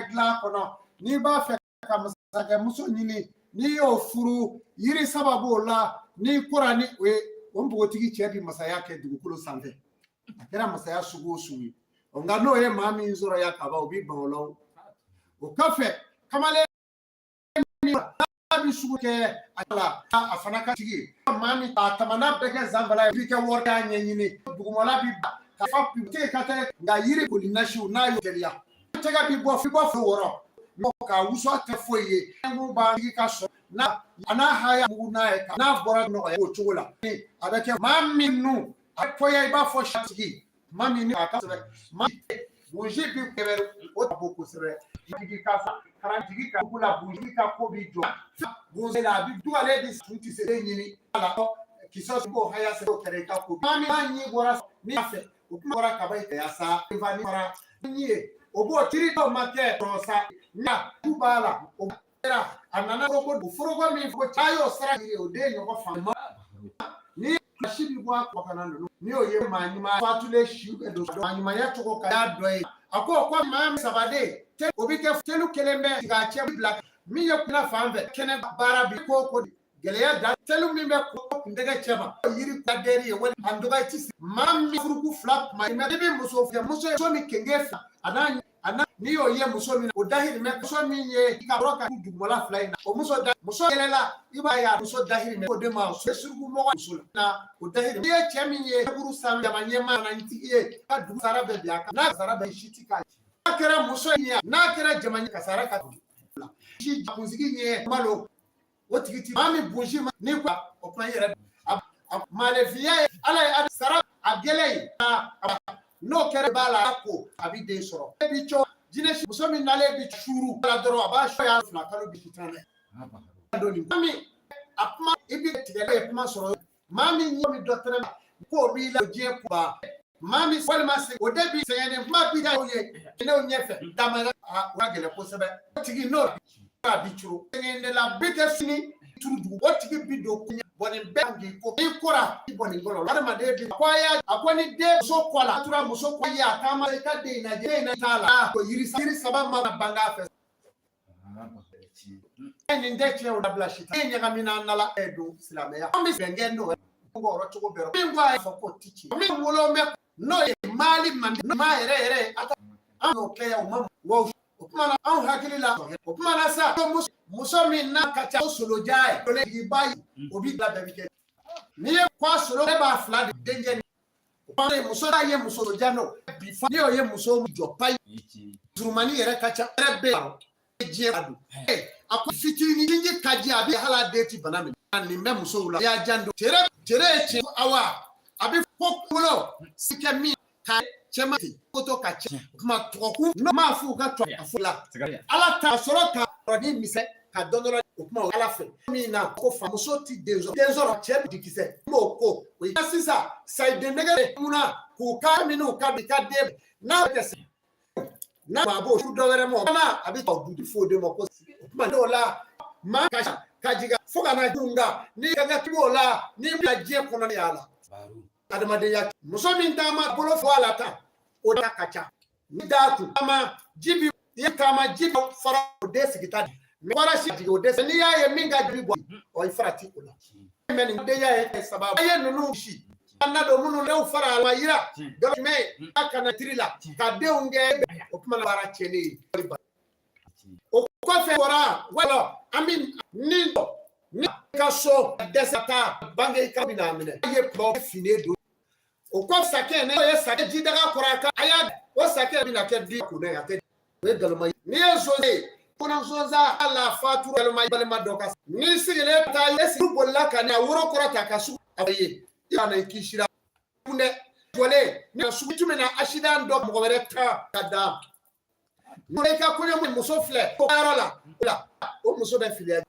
Dilan kɔnɔ, n'i b'a fɛ ka masakɛmuso ɲini, n'i y'o furu, yiri saba b'o la. N'i kora ni o ye, o npogotigi cɛ bi masaya kɛ dugukolo sanfɛ, a kɛra masaya sugu o sugu ye. Nka n'o ye maa min sɔrɔ ya kaban, o bi ban o la. O kɔfɛ, kamalen min n'a bɛ sugu kɛ a la, a fana ka tigi maa min a tamana bɛɛ kɛ zanfala ye, i bɛ kɛ wari y'a ɲɛɲini, dugumala bi ka fa tɛ ka tɛ. Nka yiri koli nasiw, n'a y'o teliya, tɛgɛ bi bɔ fi bɔ fo wɔrɔ ka wusu, a tɛ foyi ye. Mun b'a tigi ka sɔrɔ n'a a n'a haya mugu n'a ye, n'a bɔra nɔgɔya o cogo la, a bɛ kɛ maa min nu a kɔya i b'a fɔ satigi maa min a ka sɛbɛ maa bonsi bi kɛbɛ o ta bɔ kosɛbɛ. Jigi ka karan jigi ka dugu la, bonsi ka ko bi jɔ bonsi la, a bi dugale bi tun tɛ se ɲini la kisɛ b'o haya se o kɛra i ka ko maa min n'a ɲi bɔra ni a fɛ, o kuma bɔra kaba ye ya sa fa ni fara ɲi ye, o b'o tiri dɔw ma kɛ sɔrɔ sa. Nka du b'a la, o kɛra a nana foroko foroko min fɔ caa y'o sara yiri, o den ɲɔgɔn faamu ni si bi bɔ a kɔ kana ninnu. N'i y'o ye, maa ɲuman fatulen si bɛ don maa ɲumanya cogo ka y'a dɔ ye. A ko maa min sabaden o bɛ kɛ telu kelen bɛ sigi a cɛ bila min ye kunna fan fɛ kɛnɛ baara bi ko gɛlɛya da telu min bɛ ko kuntɛgɛ cɛ ma yiri ka dɛri ye wali a dɔgɔ ti se maa min furuku fila kuma i bɛ muso fɛ, muso ye muso min kenge fila a n'a a n'a n'i y'o ye muso min na, o dahirimɛ muso min ye i ka sɔrɔ ka dugumala fila in na, o muso da muso yɛlɛla, i b'a ye a muso dahirimɛ o de ma so suruku mɔgɔ muso la na o dahirimɛ. N'i ye cɛ min ye buru san jama ɲɛmaa na tigi ye ka dugu sara bɛɛ bi a kan, n'a sara bɛɛ si ti k'a ye, n'a kɛra muso ye, n'a kɛra jama ɲɛ kasara ka la si kunsigi ɲɛ malo o tigi ti maa min bonsi ma ni ko o kuma i yɛrɛ a maalefiya ye Ala ye a sara a gɛlɛn ye n'o kɛra b'a la ko a bɛ den sɔrɔ e bi cɔ jinɛ si muso min n'ale bi suru la dɔrɔn, a b'a sɔ ya fila kalo bi tan dɛ don nin min a kuma i bi tigɛ ye kuma sɔrɔ maa min ɲɛ min dɔ tɛnɛ k'o b'i la diɲɛ kuba maa min walima o de bi sɛgɛnnen kuma bi da ye n'o ɲɛfɛ dama a ka gɛlɛn kosɛbɛ. O tigi n'o a bi curu sɛgɛn de la bi kɛ sini turu dugu, o tigi bi don kuɲɛ bɔn nin bɛɛ k'i ko i kora i bɔn nin kɔlɔlɔ adamaden bi ko a y'a a ko ni den muso kɔ la a tora muso kɔ ye a taama i ka den in lajɛ, den in t'a la ko yiri saba ma bange a fɛ nin tɛ tiɲɛ o dabila si tɛ ɲagamina na la ɛ don silamɛya an bɛ bɛnkɛ n'o ye cogo bɛɛ min ko a y'a fɔ k'o ti tiɲɛ min wolo bɛ n'o ye maali mande maa yɛrɛ yɛrɛ a ta an y'o kɛ yan o ma wa o kuma na anw hakili la o kuma na sa muso min n'a ka ca soloja ye jigiba ye o bi bila bɛɛ bi kɛ n'i ye kɔ solo ne b'a fila de denkɛ ni muso n'a ye muso ja n'o bi fa n'i y'o ye muso jɔ payi surumani yɛrɛ ka ca yɛrɛ bɛ yan diɲɛ ka don a ko fitinin sinji ka di a bɛ hali a den ti bana minɛ nin bɛ musow la i y'a janto tere tere ye tiɲɛ awa a bɛ fɔ kunkolo si kɛ min ka cɛman ten ko to ka cɛ kuma tɔgɔkun n'o m'a f'u ka tɔ a fo la ala ta sɔrɔ ka ni misɛn ka dɔn dɔrɔn o kuma ala fɛ min na ko fa muso ti den sɔrɔ den sɔrɔ cɛ dikisɛ n b'o ko o ye sisan sayi den nɛgɛ munna k'u ka minnu ka bi ka den n'a bɛ se n'a a b'o furu dɔ wɛrɛ ma o a bɛ du di fo de ma ko o kuma n'o la maa ka ka jigin fo ka na dun nka ni ka ka o la ni bila diɲɛ kɔnɔ y'a la adamadenya muso min taama bolo fɔ a la tan o da ka ca ni da kun taama ji bi i taama ji bi fara o den sigita mɛ fara si jigin o dɛsɛ n'i y'a ye min ka ji bɔ ɔ i farati o la mɛ nin denya ye sababu a ye ninnu si an na don minnu n'u fara a ma yira dɔ jumɛn a kana tiri la ka denw kɛ o kuma na baara tiɲɛnen ye o kɔfɛ bɔra wala an bɛ ni ni ka so dɛsɛ taa bange i ka bɛna minɛ a ye kuma fini don o kɔ sakɛ ne ye sakɛ jidaga kɔrɔ a ka a y'a o sakɛ bɛna kɛ du kun a tɛ o ye galama ye n'i ye zon ye kɔnɔ zonzan la fatura galama balima dɔ ka n'i sigilen taa ye sigi bolila ka na woro kɔrɔ ta ka sugu a ye i kana i kisira kun dɛ jɔlen ni sugu tun bɛna accident dɔ mɔgɔ wɛrɛ ta ka da i ka kɔɲɔ muso filɛ o yɔrɔ la o muso bɛ filiya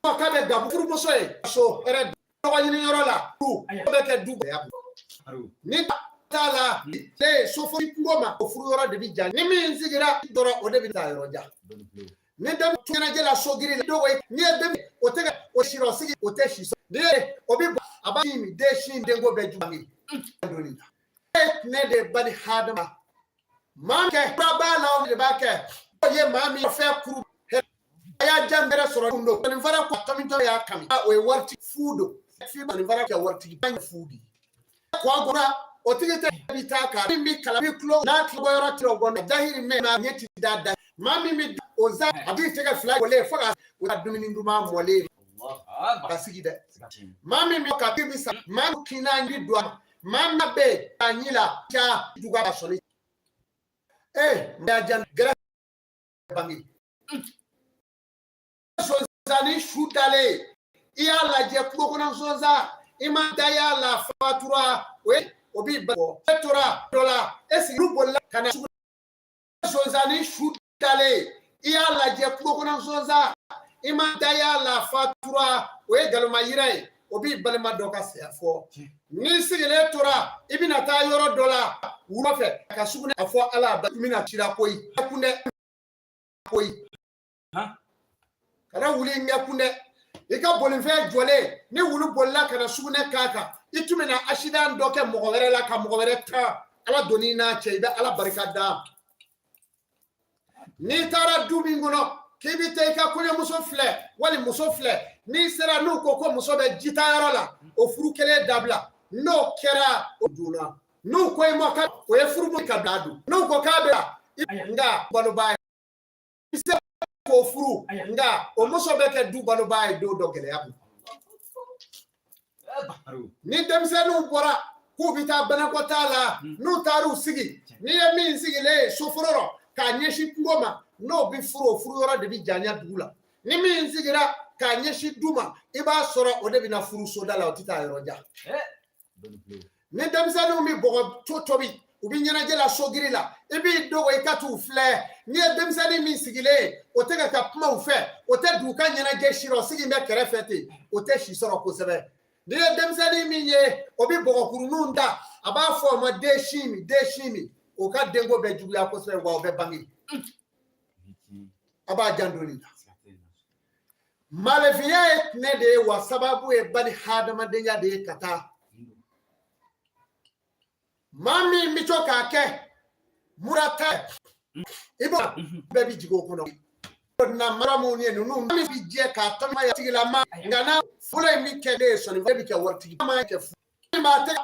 k'a bɛ gabu furumuso ye so hɛrɛ dɔgɔ ɲini yɔrɔ la o bɛ kɛ du ni t'a la ne so fo kungo ma o furu yɔrɔ de bɛ ja ni min sigira dɔrɔn o de bɛ taa yɔrɔ jan ni den ɲɛnajɛ la sogiri la dɔw n'i ye den o tɛ o sirɔ sigi o tɛ si ni ye o bɛ a b'a min den sin denko bɛɛ jugu ye ne de bani hadama maa kɛ fura b'a la o de b'a kɛ. Ye maa min fɛn kuru a y'a jan bɛrɛ sɔrɔ kun don nin fara ko tɔmi y'a kami o ye waritigi fu don nin fara kɛ waritigi fu de kɔ gora o tigi tɛ bi taa ka min bi kala bi tulo n'a tulo yɔrɔ tɛ o bɔ dahiri mɛ n'a ɲɛ ti da da maa min bi o za a b'i tɛgɛ fila wale fo ka o ka dumuni duman mɔlen ka sigi dɛ maa min bi ka bi sa maa min kinna bi don a maa min bɛ a ɲi la ja duga ka sɔnni ee n jan gɛrɛ bange sonsan su dalen i y'a lajɛ kungo kɔnɔ sonsan i ma da y'a la fatura o ye o b'i bɔ e tora dɔ la e sigi bolila ka na sonsan su dalen i y'a lajɛ kungo kɔnɔ sonsan i ma da y'a la fatura o ye galoma yira ye o b'i balima dɔ ka saya fɔ n'i sigilen tora i bɛna taa yɔrɔ dɔ la wula fɛ ka sugunɛ a fɔ ala a bɛna cira koyi kun dɛ koyi kana wuli ɲɛ kun dɛ i ka bolifɛn jɔlen ni wulu bolila ka na sugunɛ k'a kan i tun bɛna asidan dɔ kɛ mɔgɔ wɛrɛ la ka mɔgɔ wɛrɛ ta ala donni n'a cɛ i bɛ ala barika da n'i taara du min kɔnɔ k'i bɛ taa i ka kɔɲɔmuso filɛ wali muso filɛ n'i sera n'u ko ko muso bɛ jita yɔrɔ la o furu kelen dabila n'o kɛra o donna n'u ko i ma ka o ye furu ka bila dun n'u ko k'a bɛ nka balobaa ye i se k'o furu nka o muso bɛ kɛ du balobaa ye don dɔ gɛlɛya bolo ni denmisɛnninw bɔra k'u bɛ taa banakɔtaa la n'u taar'u sigi n'i ye min sigilen ye soforo rɔ k'a ɲɛsin kungo ma n'o bɛ furu o furu yɔrɔ de bɛ janya dugu la ni min sigira k'a ɲɛsin du ma i b'a sɔrɔ o de bɛ na furu soda la o tɛ taa yɔrɔ jan ni denmisɛnninw bɛ bɔgɔ to tobi u bɛ ɲɛnajɛ la sogiri la i b'i dogo i ka t'u filɛ n'i ye denmisɛnnin min sigilen ye o tɛ ka kuma u fɛ o tɛ dugu ka ɲɛnajɛ si rɔ o sigi bɛ kɛrɛfɛ ten o tɛ si sɔrɔ kosɛbɛ n'i ye denmisɛnnin min ye o bɛ bɔgɔkuruninw ta a b'a fɔ o ma den sin min den sin min o ka denko bɛ juguya kosɛbɛ wa o bɛ bange a b'a janto nin na maalefinya ye tɛnɛ de ye wa sababu ye bani hadamadenya de ye ka taa maa min bɛ to k'a kɛ murata i b'o bɛɛ bɛ jigin o kɔnɔ na mara minnu ye ninnu min bɛ jɛ k'a tɔmɔ tigilama nka n'a fɔlɔ in bɛ kɛ ne ye sɔnni bɛ kɛ waritigi ma kɛ fu min b'a tɛ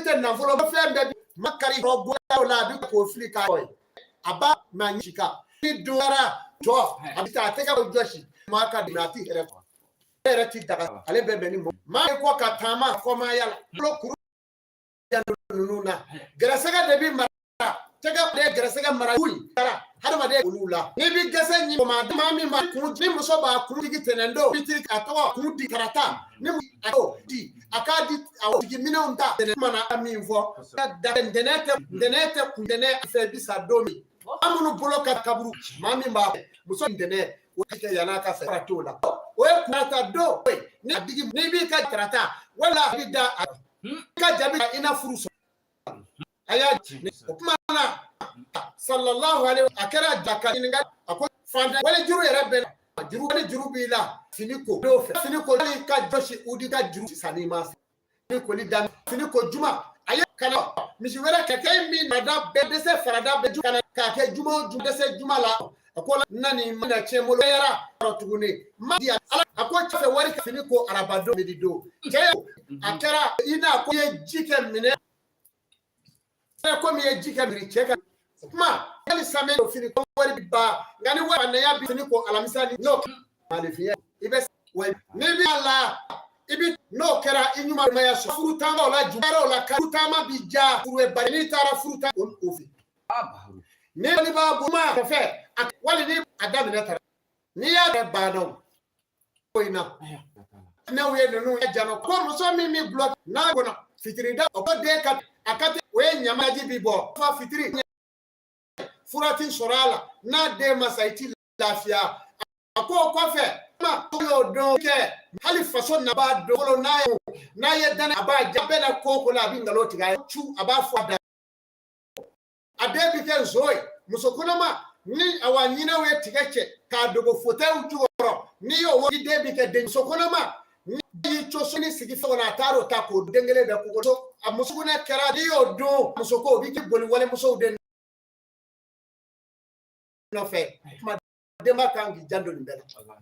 tɛ nafolo fɛn bɛɛ ma kari yɔrɔ la a bɛ k'o fili k'a ye a b'a ma ɲɛ kan ni don kɛra jɔ a bɛ taa a tɛgɛ jɔsi maa ka dɛmɛ a ti yɛrɛ ne yɛrɛ ti daga ale bɛ bɛn ni mɔgɔ maa ye kɔ ka taama kɔmaya la tulo kuru ninnu na gɛrɛsɛgɛ de bɛ mara tɛgɛ de gɛrɛsɛgɛ mara mara hadamaden olu la n'i bɛ gɛsɛ ɲini maa maa min ma kun ni muso b'a kun digi tɛnɛn don bitiri a tɔgɔ kun di karata ni a y'o di a k'a di a tigi minɛnw ta tɛnɛn mana min fɔ ntɛnɛn tɛ ntɛnɛn tɛ kun ntɛnɛn fɛ bi sa don min maa minnu bolo ka kaburu maa min b'a muso ntɛnɛn o kɛ yan'a ka fɛ t'o la o ye kunata don ni a digi n'i b'i ka tarata wala a bɛ da a ka jaabi i na furu sɔrɔ a y'a o kuma na sallallahu alaihi a kɛra jaka ɲininka a ko fantan wali juru yɛrɛ bɛ juru wali juru b'i la fini ko dɔw fɛ fini ko hali ka jɔsi u di ka juru sisan n'i ma fini koli da fini ko juma a ye kana misi wɛrɛ ka kɛ min farada bɛɛ dɛsɛ farada bɛɛ kana k'a kɛ juma o juma dɛsɛ juma la a ko na nin ma tiɲɛ bolo yɛrɛ tuguni ma di ala a ko cɛ fɛ wari fini ko araba don midi don cɛ a kɛra i n'a ko i ye ji kɛ minɛ komi i ye ji kɛ miiri cɛ ka kuma hali samɛ o fini ko wari bi ba nka ni wari naya bi fini ko alamisa ni n'o malifiɲɛ i bɛ wa n'i bɛ a la i bi n'o kɛra i ɲuman maya sɔrɔ furu taama la juma la ka furu taama bi ja furu ye bari n'i taara furu ta o fɛ ni wali b'a bolo ma fɛ wali ni a daminɛ taara n'i y'a kɛ banna ko in na n'aw ye ninnu jano ko muso min bɛ gulɔ n'a kɔnɔ fitiri da o den ka a ka o ye ɲamaji bi bɔ fa fitiri fura ti sɔrɔ a la n'a den ma sa i ti lafiya a ko o kɔfɛ ma y'o dɔn kɛ hali faso na b'a dɔn n'a ye danna a b'a ja bɛɛ la ko ko la a bɛ nkalon tigɛ a ye cu a b'a fɔ a da a den bɛ kɛ nson ye muso kɔnɔma ni awa ɲinɛw ye tigɛ cɛ k'a dogo fauteuil jukɔrɔ n'i y'o wari den bɛ kɛ den muso kɔnɔma ni y'i co so ni sigi fɛn kɔnɔ a taar'o ta k'o den kelen bɛ kogo so a muso sugunɛ kɛra n'i y'o dun muso ko o bɛ k'i boli walimusow de nɔfɛ. Kuma denba kan k'i janto nin bɛɛ la.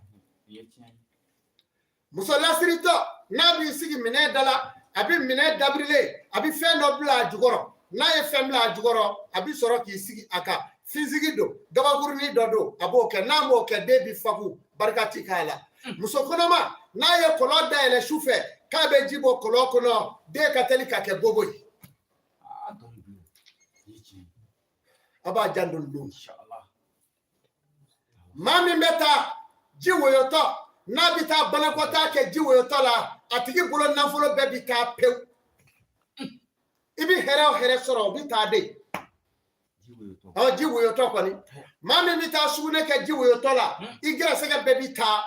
Muso lasiritɔ n'a b'i sigi minɛn da la, a bɛ minɛn dabirilen, a bɛ fɛn dɔ bila a jukɔrɔ. N'a ye fɛn bila a jukɔrɔ, a bɛ sɔrɔ k'i sigi a kan. Finsigi don, gabakurunin dɔ don, a b'o kɛ. N'a m'o kɛ, den bɛ fagu, barika ti k'a la. Muso kɔnɔma n'a ye kɔlɔn dayɛlɛ su fɛ k'a bɛ ji bɔ kɔlɔn kɔnɔ, den ka teli ka kɛ bobo ye. A b'a janto nin don. Maa min bɛ taa ji woyotɔ, n'a bɛ taa banakɔtaa kɛ ji woyotɔ la, a tigi bolo nafolo bɛɛ bɛ taa pewu. I bɛ hɛrɛ o hɛrɛ sɔrɔ, o bɛ taa de. Ɔ ji woyotɔ kɔni, maa min bɛ taa sugunɛ kɛ ji woyotɔ la, i gɛrɛsɛgɛ bɛɛ bɛ taa.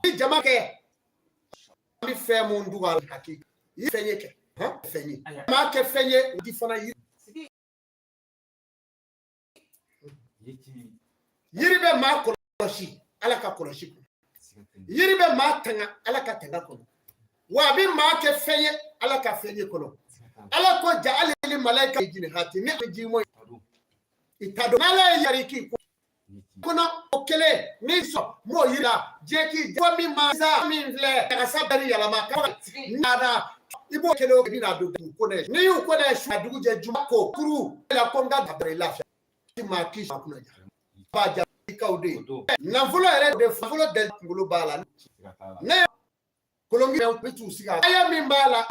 I jama kɛ, an bɛ fɛn mun dugu a la, hakili i ye fɛn ye kɛ, fɛn ye maa kɛ fɛn ye, o di fana yiri. Yiri bɛ maa kɔlɔsi, Ala ka kɔlɔsi kɔnɔ. Yiri bɛ maa tanga, Ala ka tanga kɔnɔ. Wa a bɛ maa kɛ fɛn ye, Ala ka fɛn ye kɔnɔ. Ala ko ja ale ni malayika jini hati ni ji mɔ i ta don. N'Ala ye yari k'i kɔnɔ o kelen ni sɔn m'o yiri la, diɲɛ k'i fɔ min ma sa min filɛ ka sa bɛɛ yɛlɛma ka nada i b'o kelen o bɛna don dugu kɔnɔ. N'i y'u kɔnɔ su a dugu jɛ juma ko kuru la ko n ka dabara i lafiya i maa k'i kunna ja b'a ja i kaw de nafolo yɛrɛ de nafolo de kunkolo b'a la. Ne kolonki bɛ t'u sigi a min b'a la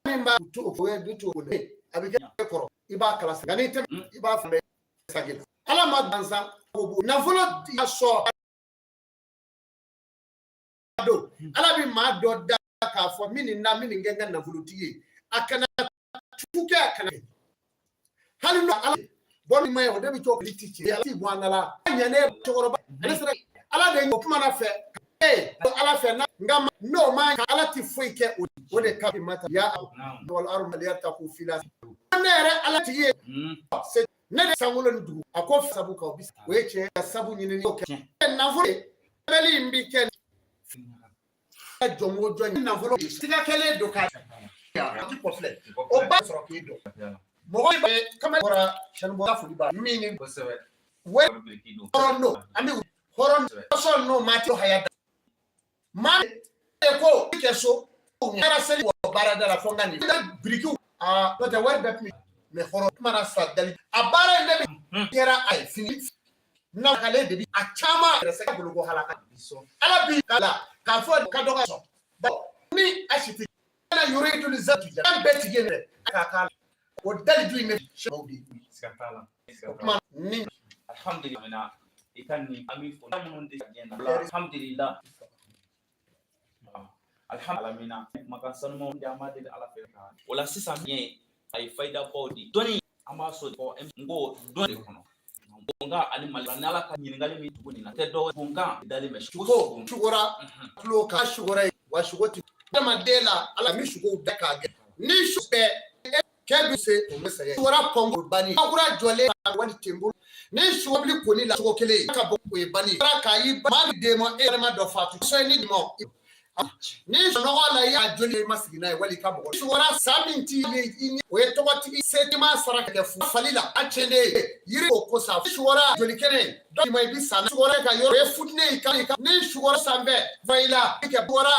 min b'a to o ye du to a bɛ kɛ kɔrɔ i b'a kala nka n'i tɛ i b'a fɛn sagi la. Ala ma gansan ko nafolo ya sɔrɔ don. Ala bɛ maa dɔ da k'a fɔ min nin na min nin kɛ n ka nafolotigi ye, a kana tu kɛ, a kana hali n'o ala bɔ min ma ye o de bɛ to k'i ti ci ala ti bɔ an da la. A ɲɛnen cɛkɔrɔba ale sera ala de o kuma na fɛ ala fɛ nka n'o ma ala ti foyi kɛ o de ka ma ya wal ardu yartaqu fila. Ne yɛrɛ ala tigi ye ne de sankolo ni dugu a ko sabu ka o ye tiɲɛ sabu ɲini o kɛ nafolo sɛbɛnni in bi kɛ jɔn o jɔn nafolo tiga kɛlen don ka ti kɔfilɛ o ba sɔrɔ k'i dɔn mɔgɔ bɛ kamalen bɔra sanubɔla foli ba min ni wɛrɛ hɔrɔn don an bɛ hɔrɔn sɔn n'o maa ti haya da maa ko kɛ so kɛra seli wɔ baarada la fo n ka nin birikiw aa n'o tɛ wari bɛɛ tun bɛ mɛ hɔrɔn kuma na sa dali a baara in de bɛ kɛra a ye fini nakale de bi a caman yɛrɛ sɛgɛ bolo ko halaka ala bi la k'a fɔ ka dɔgɔ sɔn ni a si tɛ na yɔrɔ ye zatu an bɛɛ tigi ye k'a k'a o dali ju in bɛ sɛw de o kuma ni alhamdulillah i ka nin an b'i fo minnu tɛ diɲɛ na alhamdulillah alhamdulillah kumakan sanumanw di an b'a deli Ala fɛ o la sisan diɲɛ a ye fayidabaw di dɔnni an b'a sɔrɔ fɔ n ko dɔn de kɔnɔ bonkan ani mali ni Ala ka ɲininkali min tugu nin na tɛ dɔw bonkan dalen bɛ sugo sugora tulo ka sugora wa sugo ti adamaden la Ala mi sugow da k'a gɛn ni su bɛɛ kɛ bɛ se o bɛ sɛgɛn sugora pɔnko banni kura jɔlen wali tenbolo ni sugobili koni la sugo kelen ka bɔ o ye banni k'a y'i maa den ma e yɛrɛ ma dɔ fatu sɔn ni mɔ ni nɔgɔ la i y'a joli ma sigi n'a ye wali ka mɔgɔ sugora sa min ti i o ye tɔgɔtigi se ma sara kɛ fu fali la a cɛn de yiri o ko sa sugora joli kɛnɛ dɔ ma i bi san sugora ka yɔrɔ o ye futinɛ i ka ni sugora sanfɛ fa i la i kɛ bɔra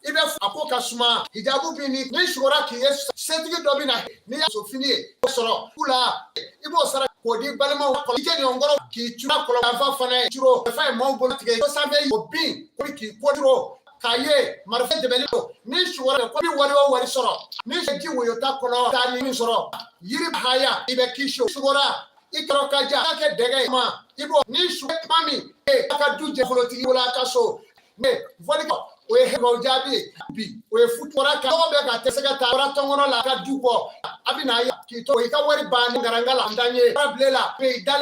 i bɛ a ko ka suma hijabu bi ni ni sugora k'i ye setigi dɔ bɛ na n'i y'a so fini ye sɔrɔ ku la i b'o sara k'o di balimaw i tɛ ɲɔgɔn kɔrɔ k'i curo kɔlɔn fa fana ye curo fa ye maaw bolo tigɛ ko sanfɛ o bin ko k'i ko curo k'a ye marifa dɛmɛli don ni sugora ko bi wari o wari sɔrɔ ni ji woyota kɔnɔ taa ni min sɔrɔ yiri haya i bɛ kisi sugora i kɔrɔ ka ja k'a kɛ dɛgɛ ye ma i b'o ni su kuma min e ka du jɛ nafolotigi wala a ka so ne fɔli o ye hɛrɛw jaabi ye bi o ye futura ka tɔgɔ bɛ ka tɛ se ka taa bɔra tɔnkɔnɔ la ka du kɔ a bɛ na ye k'i to i ka wari ban ni garanga la dan ye bile la i dalen